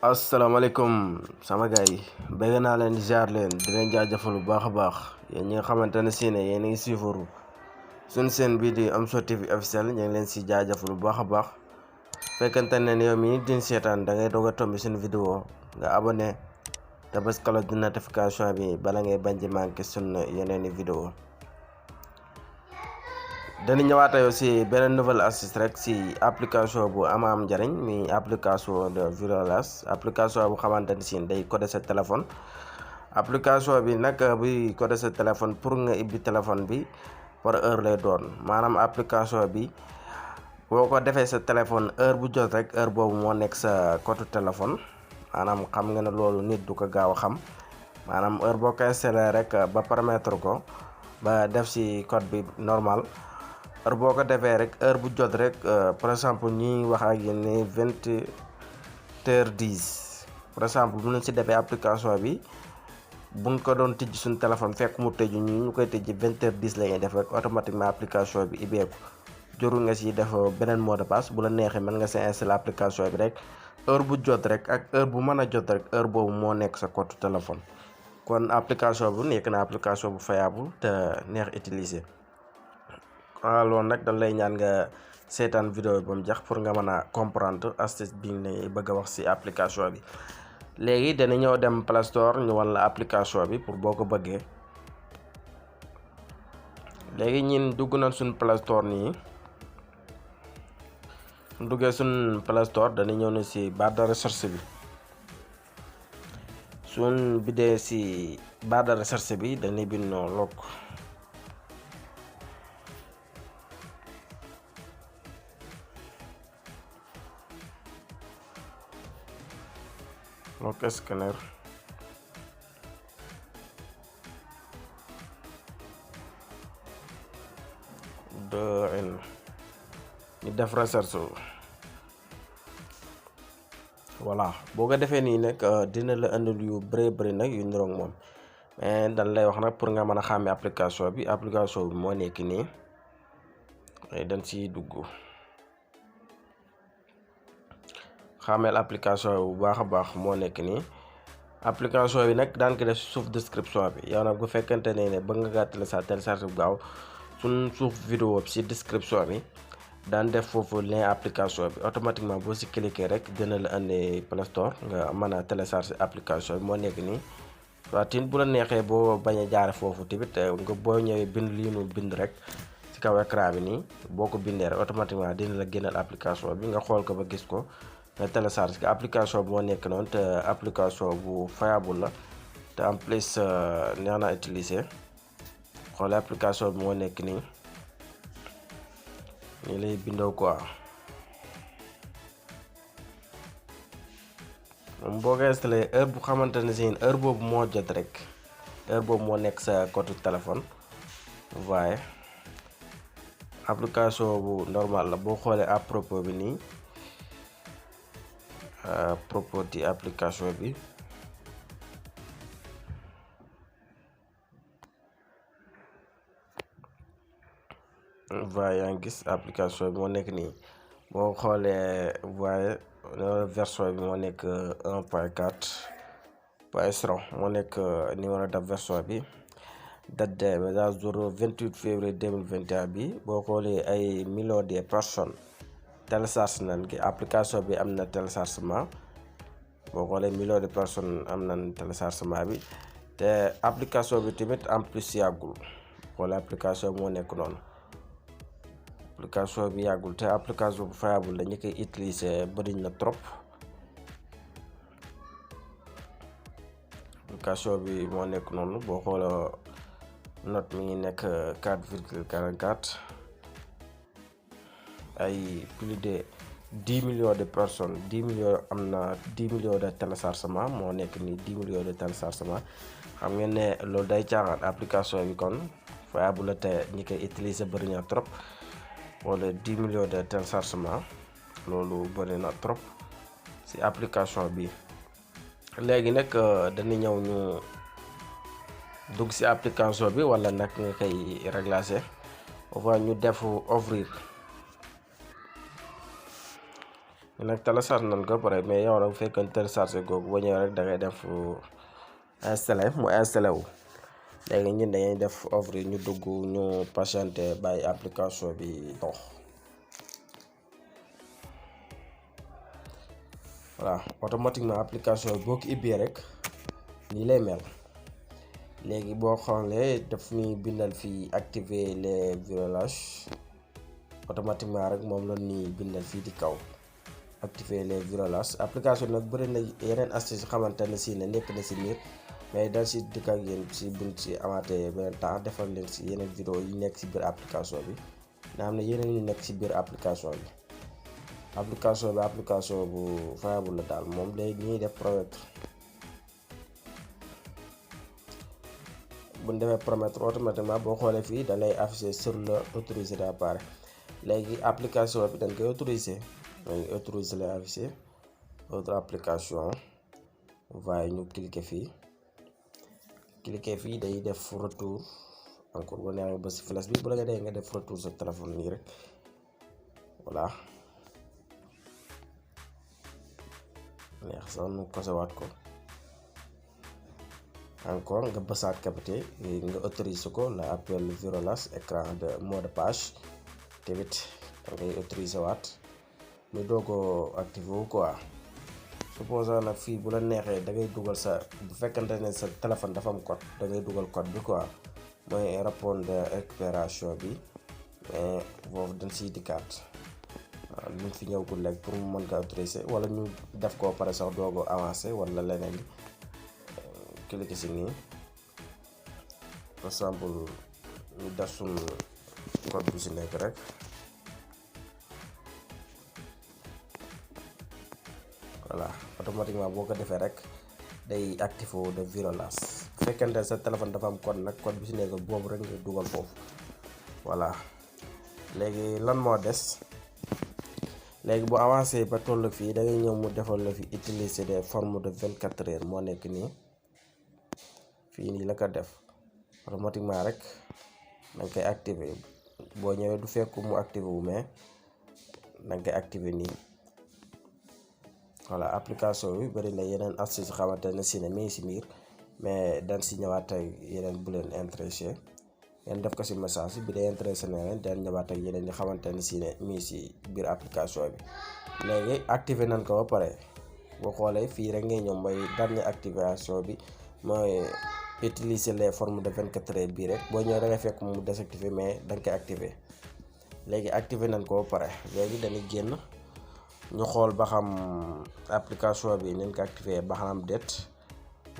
asalaamaaleykum sama gars yi bëgg naa leen ziar leen di leen jaajëfal bu baax a baax yéen ñi nga xamante ne si ne yéen a ngi suivre suñ seen bii di Amzo TV officiel ñu ngi leen si jaajëfal bu baax a baax fekkante ne yow mii di seetaan da ngay doog a tombi suñu vidéo nga abonné te bés cloche de notification bi bala ngay bañ di manqué suñ yeneen i vidéo dañu ñëwaat yow si beneen nouvelle astuce rek si application bu am njariñ mi application de Verrouillé application bu xamante ni si day codé sa téléphone. application bi nag buy codé sa téléphone pour nga ibbi téléphone bi par heure lay doon maanaam application bi boo ko defee sa téléphone heure bu jot rek heure boobu moo nekk sa code téléphone maanaam xam nga ne loolu nit du ko gaaw a xam maanaam heure boo ko installé rek ba permettre ko ba def si code bi normal. heure boo ko defee rek heure bu jot rek par exemple ñuy wax ak yéen ni 20h10 par exemple bu ñu si defee application bi buñ ko doon tijji suñu téléphone fekk mu tëju ñu koy tijji 20h10 la ñuy def rek automatiquement application bi ibbeeku jorul nga si def beneen mot de passe bu la neexee mën nga si installer application bi rek heure bu jot rek ak heure bu mën a jot rek heure boobu moo nekk sa code téléphone. kon application bu nekk na application bu fiable te neex utiliser. waaw loolu nag dañ lay ñaan nga seetaan vidéo bi ba mu jax pour nga mën a comprendre astuce bi ne bëgg a wax ci application bi. léegi dana ñëw dem Play Store ñu wan la application bi pour boo ko bëggee. léegi ñun dugg nañ suñ Play Store nii duggee suñ Play Store dana ñëw ne ci barre de recherche bi suñ bidee ci barre de recherche bi dañuy bind noonu log scanner ñu def recherche voilà boo ko defee nii nag dina la indil yu bëri nag yu niroog moom mais dañ lay wax nag pour nga mën a xàmme application bi moo nekk nii dañ siy dugg xamel application bu baax a baax moo nekk nii application bi nag daan ko def suuf description bi yow nag bu fekkente ne bëgg nga gàttale sa télécharge bu gaaw suñ suuf vidéo bi si description bi daan def foofu lien application bi automatiquement boo si cliquer rek dina la andi Play Store nga mën a télécharge application bi moo nekk nii waa tin bu la neexee boo bañ a jaare foofu tamit nga boo ñëwee bind lii nu bind rek ci kaw écran bi nii boo ko bindee rek automatiquement dina la génnal application bi nga xool ko ba gis ko nga télécharge que application bi moo nekk noonu te application bu fiable la te en plus neex na utiliser xool application bi moo nekk nii lay bindoo quoi moom boo ko installé heure bu xamante ne si heure boobu moo jot rek heure boobu moo nekk sa code téléphone waaye application bu normal la boo xoolee à propos bi nii propos di application bi yaa ngi gis application bi moo nekk nii boo xoolee voie version bi moo nekk 1.4.0 moo nekk numéro de version bi date de mise à jour 28 février 2021 bi boo xoolee ay millions de personnes télécharge nañ ki application bi am na téléchargement boo xoolee millions de personnes am nañ téléchargement bi te application bi tamit en plus yàggul xoolee application moo nekk noonu application bi yàggul te application bu fiable la ñu koy utiliser bëri na trop application bi moo nekk noonu boo xoolee note mi ngi nekk 4,44 ay plus de 10 millions de personnes 10 millions am na 10 millions de téléchargement moo nekk nii 10 millions de téléchargement xam ngeen ne loolu day caaxaan application bi kon fiable la te ñi koy utiliser bëri na trop wala 10 millions de téléchargement loolu bëri na trop ci application bi. léegi nag dañu ñëw ñu dugg ci application bi wala nag nga koy réglager ñu def ouvrir nag télécharge nañ ko pare, mais yow nag bu fekkee télécharge googu boo ñëwee rek da ngay def installé mu installé wu. léegi ñun dañuy def offre ñu dugg ñu patienté bàyyi application bi dox. voilà automatiquement application bi boo ko ibbee rek nii lay mel. léegi boo xoolee daf ñuy bindal fii activer les verrouillages, automatiquement rek moom la ñuy bindal fii di kaw activer les verrouillages. application nag bëri na yeneen astuce xamante ne si ne nekk na si biir, mais dal si dikk ak yéen si buñ si amaatee beneen temps defal leen si yeneen vidéo yi nekk si biir application bi nga xam ne yeneen yu nekk si biir application bi. application bu fiable la daal, moom léegi ñuy def promettre. bu ñu defee promettre automatiquement boo xoolee fii da lay afficher sur le autorisé d'appareil. léegi application bi dañ koy autoriser, dañuy autoriser lay afficher autre application. waaye ñu cliquer fii day def retour encore bu neexee ba si flash bi bu la nga dee nga def retour sa téléphone nii rek. voilà neex sax nu kosewaat ko encore nga bësaat capté nga autoriser ko la appel verrouillage écran de mot de passe tamit da ngay autoriser waat ñu doog a activé wu quoi. supposons nag fii bu la neexee da ngay dugal sa, bu fekkante ne sa téléphone dafa am code da ngay dugal code bi quoi, mooy répondre de récupération bi, mais foofu dañ siy dikkaat. waaw lu fi ñëwagul léegi pour mu mën ko autoriser wala ñu def ko pare sax doogo avancé wala leneen li. cliquer si nii par exemple ñu def suñ code bu si nekk rek. voilà automatiquement boo ko defee rek day activé de verrouillage. bu fekkente sa téléphone dafa am code nag code bi si nekk boobu rek nga dugal foofu. voilà léegi lan moo des, léegi bu avancé ba toll fii da ngay ñëw mu defal la fi utiliser des formes de 24 heures moo nekk nii. fii nii la ko def automatiquement rek da nga koy activé. boo ñëwee du fekk mu activé wu, mais da nga koy activé nii. voilà application bi bëri na yeneen astuce xamante ne si ne mi ngi si biir, mais dañ si ñëwaat ak yeneen bu leen intéressé ngeen def ko si message bi dee intéressé na leen dañ ñëwaat ak yeneen yi xamante ne si ne mi ngi si biir application bi. léegi activé nañ ko ba pare, boo xoolee fii rek ngay ñëw mooy dernière activation bi mooy utiliser les formes de 24 heures bii rek. boo ñëwee da ngay fekk mu désactivé, mais da nga koy activé. léegi activé nañ ko ba pare, léegi dañuy génn ñu xool ba xam application bi nañ ko activé ba xam déet.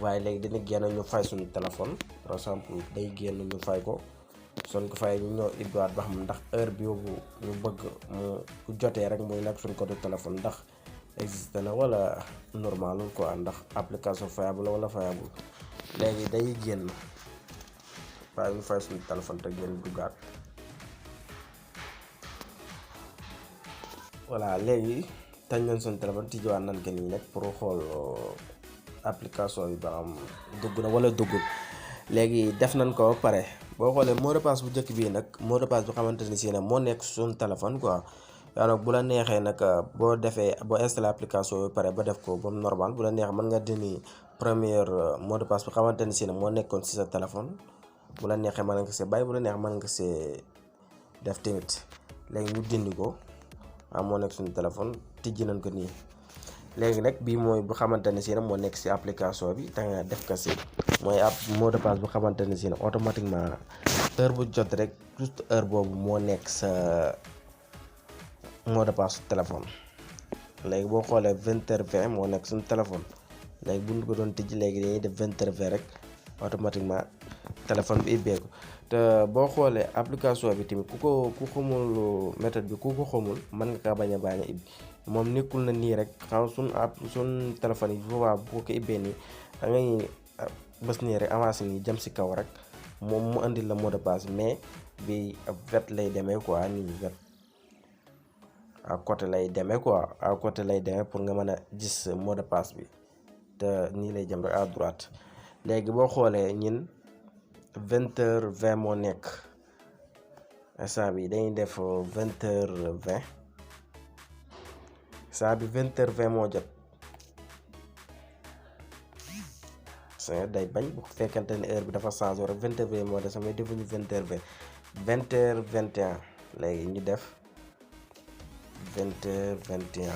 waaye léegi dañuy génn ñu fay suñu téléphone par exemple day génn ñu fay ko, son ko fay ñu ñëw ibbaat ba xam ndax heure bi yóbbu ñu bëgg mu jotee rek muy nekk suñ code téléphone ndax existe na wala normalul quoi, ndax application fiable wala fiable. léegi day génn waaye ñu fay suñu téléphone te génn duggaat. voilà léegi tañ nañ suñu téléphone tijjiwaat nañ ko nii nag pour xool application bi ba am dugg na wala duggul. léegi def nañ ko ba pare, boo xoolee mot de passe bu njëkk bii nag mot de passe bu xamante ne si ne moo nekk suñu téléphone quoi. yow nag bu la neexee nag boo installé application bi pare ba def ko ba normal, bu la neexee mën nga dindi première mot de passe bu xamante ne si ne moo nekkoon si sa téléphone. bu la neexee mën nga see bàyyi, bu la neexee mën nga see def tamit. léegi ñu dindi ko, waaw moo nekk suñu téléphone tijji nañ ko nii. léegi nag bii mooy bu xamante ne si ne moo nekk si application bi te nga def ko si mooy mot de passe bu xamante ne si ne automatiquement heure bu jot rek juste heure boobu moo nekk sa mot de passe téléphone. léegi boo xoolee 20h20 moo nekk suñu téléphone. léegi bu ñu ko doon tijji léegi dañuy def 20h20 rek automatiquement téléphone bi ibbeeku. te boo xoolee application bi tamit ku xamul méthode bi ku ko xamul mën nga kaa bañ a ibbi. moom nekkul na nii rek xam suñ téléphone yi boobaa boo ko ibbee nii da ngay bës nii rek avancé nii jëm si kaw rek moom mu andil la mot de passe, mais bi wet lay demee quoi, nii wet à côté lay demee quoi, à côté lay demee pour nga mën a gis mot de passe bi te nii lay jëm rek à droite. léegi boo xoolee ñin 20h20 moo nekk instant bi dañuy def 20h20. saa bi 20h20 moo jot sa day bañ bu fekkante ne heure bi dafa changé rek 20h20 moo def samay defuñu 20h20 20h21 léegi ñu def 20h21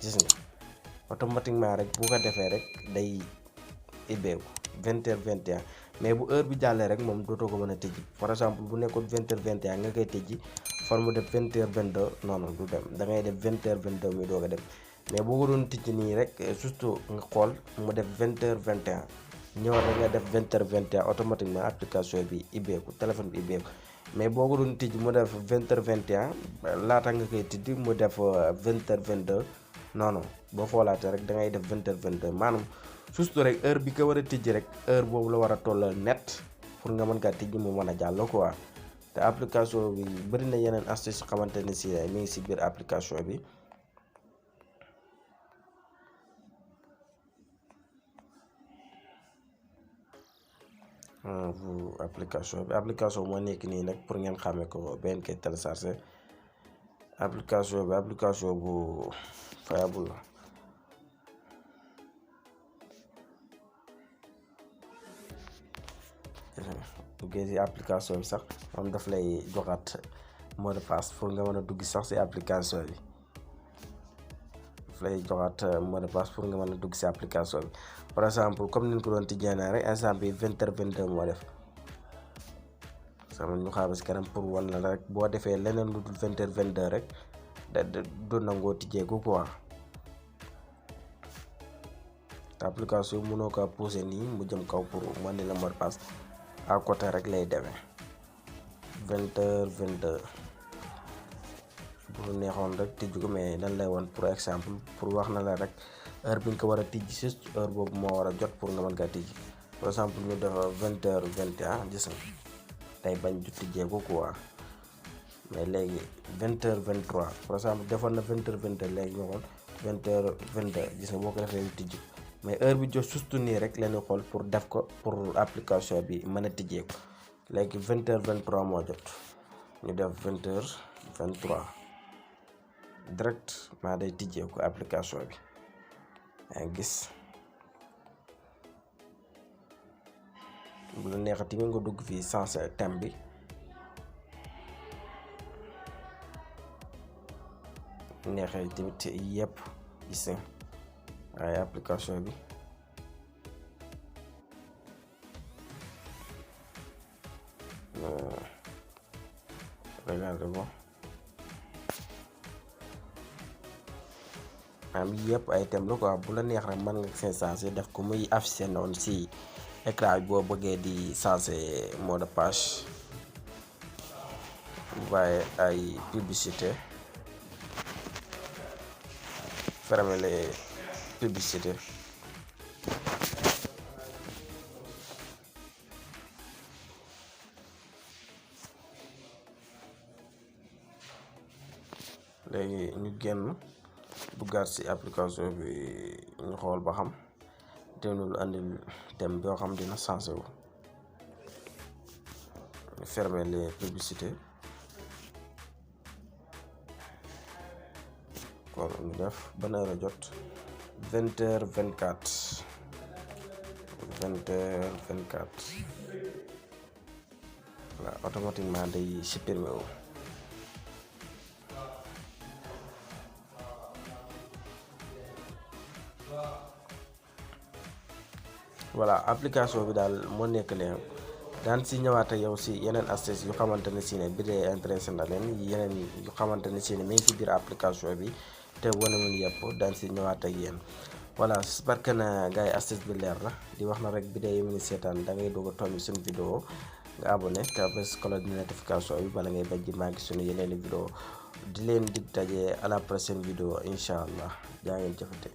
gis nga automatiquement rek bu ko defee rek day ibbeeku 20h21 mais bu heure bi jàllee rek moom dootoo ko mën a tijji par exemple bu nekkoon 20h21 nga koy tijji for mu def 20h22 noonu du dem da ngay def 20h22 mi doog a dem mais boo ko doon tijji nii rek surtout nga xool mu def 20h21 ñëwaat rek nga def 20h21 automatiquement application bi ibbeeku téléphone bi ibbeeku mais boo ko doon tijji mu def 20h21 laata nga koy tijji mu def 20h22 non boo xoolaatee rek da ngay def 20h22 maanaam surtout rek heure bi ko war a tijji rek heure boobu la war a tollal net pour nga mën kaa tijji mu mën a jàll quoi te application bi bëri na yeneen astuce xamante ne si mi ngi si biir application bi. application moo nekk nii nag pour ngeen xàmme ko benn koy télécharger application bu fiable la. duggee ci application bi sax moom daf lay joxaat mot de passe pour nga mën a dugg sax ci application bi pour nga mën a dugg ci application bi par exemple comme ni ñu ko doon tijjee naa rek instant bi 20h22 moo def sama ñu xaar ci kanam pour wan la rek boo defee leneen lu dul 20h22 rek du nangoo tijjee ko quoi te application mënoo ko pousser nii mu jëm kaw pour mën ni la mot de passe à côté rek lay demee 20h22 bu neexoon rek tijji ko mais dañ lay woon pour exemple pour wax na la rek heure bi nga ko war a tijji juste heure boobu moo war a jot pour nga mën kaa tijji par exemple ñu def 20h21 gis nga day bañ du tijjee ko quoi mais léegi 20h23 par exemple defoon na 20h22 léegi ñu xool 20h22 gis nga boo ko defee du tijji mais heure bi jot surtout nii rek la ñuy xool pour def ko pour application bi mën a tijjee ko léegi 20h23 moo jot ñu def 20h23 direct maa day tijjee ko application bi yaa ngi gis bu la neexati nga dugg fii sensé thème bi neexee tamit yëpp gis nga ay application bi regardez bon am yëpp ay thème la quoi bu la neex rek mën nga seen sensé def ko muy affiché noonu si écran bi boo bëggee di sensé mot de passe waaye ay publicité fermer les publicités léegi ñu génn duggaat ci application bi ñu xool ba xam teewul andil thème boo xam dina sensé wu fermer les publicités kon ñu def ban heure a jot 20h24 voilà automatiquement day supprimer wu voilà application bi daal moo nekk leen daan si ñëwaat ak yow si yeneen astuce yu xamante ne si ne bi dee intéressé na leen yeneen yu xamante ne si ne mi ngi si biir application bi te wane wuñ yëpp daan si ñëwaat ak yéen voilà j'espère que na gars yi astuce bi leer na di wax na rek bi dee yi mu ngi seetaan da ngay doog a tombi suñu vidéo nga abonné te bés cloche de notification bi bala ngay bañ di manqué suñu yeneen vidéo di leen dig daje à la prochaine vidéo incha allah jaa ngeen jëfate